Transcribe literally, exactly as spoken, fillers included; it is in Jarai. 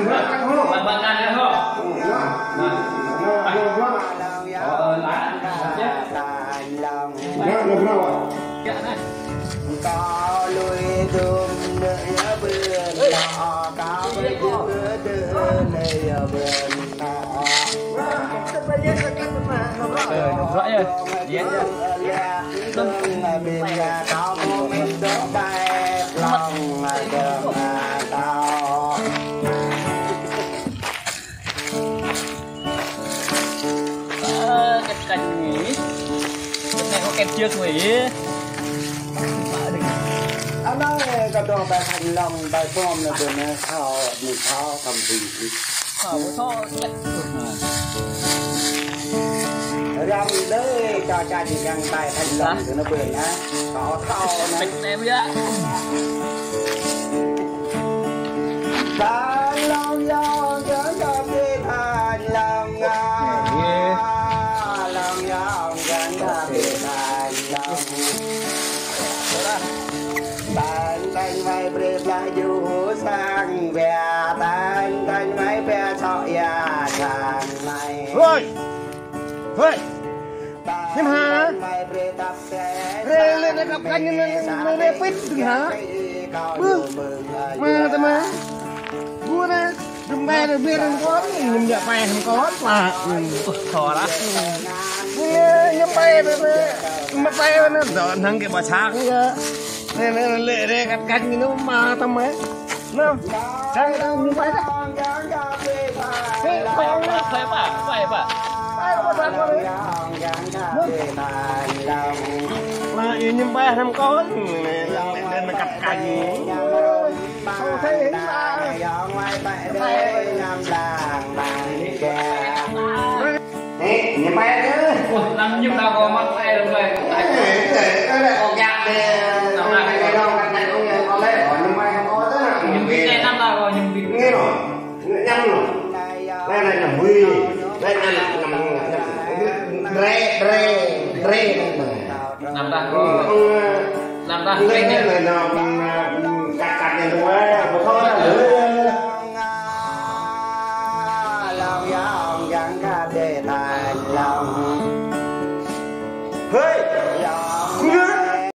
Bang, bang, bang, bang, bang. Ră ya. Iya. Ơ, kĕt kăñ ni. Kĕt kăñ kĕt jơk wơi. Anai kơ dŏ ƀơi Thanh Long, ƀơi Pom anai ƀơi anai, thâo, ñu thâo, thâo thâo. Thâo, thâo, kĕt. Răm đơi, kơ ča ñu kiăng ƀơi Thanh Long, hă? Tơ anai ƀơi anai, kơ thâo anai. Kĕt nem ya. Thanh Long yŏng, yŏng kơ ƀơi Thanh Long, a. Thanh Long yŏng, yŏng kơ ƀơi Thanh Long. Thanh Thanh mơi brơi plah ju sang bia, Thanh Thanh mơi pia sŏ ia sang mơi. Hơi! Hơi! Hiư̆m hă? Rê lĕ đa kăp kañ anai, anai rê pĭt dơ̆ng hă? Ƀư. Mă tơ mă. Ƀu anai, jum ƀai rê ƀiă rê kơ, ñu ƀiă pai hăng kơ, mă. Ơ, thâo lah. Ñu, ñu ƀai rê, ñu ƀai rê, dŏ hăng kơ ƀă čang yơh. Anai, anai, lĕ rê kăt kañ ñu mă tơ mă. Anai, čang kơ ñu ƀai dah. Hei, ƀai ƀă, ƀai ƀă, ƀai ƀă. Ƀai ƀă, ƀai ƀă. Anai, ñu ƀai hrăm kơ, anai, anai, anai, kăt kañ. Ơ, thâo thâo, anai. Ê, ñu ƀai kơ. Ơ, năm ñu ta kơ mă ƀai lăm ƀai. Ê, ê, ê, ơ, kơ gak đê. Năm nay kơ gak đê, kơ gak đê, kơ lĕ, kơ ñu ƀai kơ tơ. Ñu ƀĭ kơ năm ta kơ ñu ƀĭ. Nghe rồi. Ñu ñăm rồi. Anai, anai, năm ƀui. Anai, anai, năm, năm, drê, drê, drê. Năm ta kơ. Năm ta kơ. Anai, anai, năm, năm, năm, kăt, kăt, anai, anai, anai, anai, anai, Long yŏng yŏng kơ ƀơi Thanh Long.